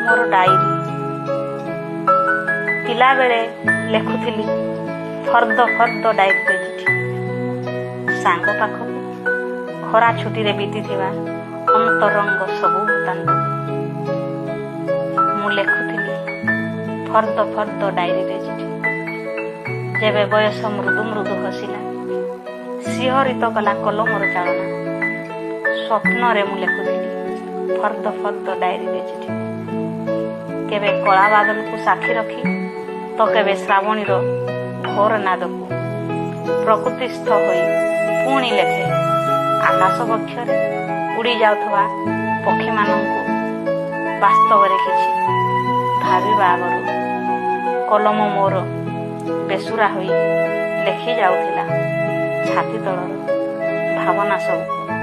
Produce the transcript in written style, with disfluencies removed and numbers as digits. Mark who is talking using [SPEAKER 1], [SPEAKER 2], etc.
[SPEAKER 1] ମୋର ଡାଏରୀ। ପିଲାବେଳେ ଲେଖୁଥିଲି ଫର୍ଦ୍ଦ ଫର୍ଦ୍ଦ ଡାଏରୀରେ ଚିଠି ସାଙ୍ଗ ପାଖକୁ, ଖରା ଛୁଟିରେ ବିତିଥିବା ଅନ୍ତରଙ୍ଗ ସବୁ ବୃତ୍ତାନ୍ତ ମୁଁ ଲେଖୁଥିଲି ଫର୍ଦ୍ଦ ଫର୍ଦ୍ଦ ଡାଏରୀରେ ଚିଠି। ଯେବେ ବୟସ ମୃଦୁ ମୃଦୁ ହସିଲା, ଶିହରିତ କଲା କଲମର ଚାଳନା, ସ୍ୱପ୍ନରେ ମୁଁ ଲେଖୁଥିଲି ଫର୍ଦ୍ଦ ଫର୍ଦ୍ଦ ଡାଏରୀରେ ଚିଠି। କେବେ କଳା ବାଦଲକୁ ସାକ୍ଷୀ ରଖି ତ କେବେ ଶ୍ରାବଣୀର ଘୋର ନାଦକୁ ପ୍ରକୃତିସ୍ଥ ହୋଇ ପୁଣି ଲେଖେ ଆକାଶ ବକ୍ଷରେ ଉଡ଼ି ଯାଉଥିବା ପକ୍ଷୀମାନଙ୍କୁ। ବାସ୍ତବରେ କିଛି ଭାବିବା ଆଗରୁ କଲମ ମୋର ବେସୁରା ହୋଇ ଲେଖି ଯାଉଥିଲା ଛାତି ତଳର ଭାବନା ସବୁକୁ।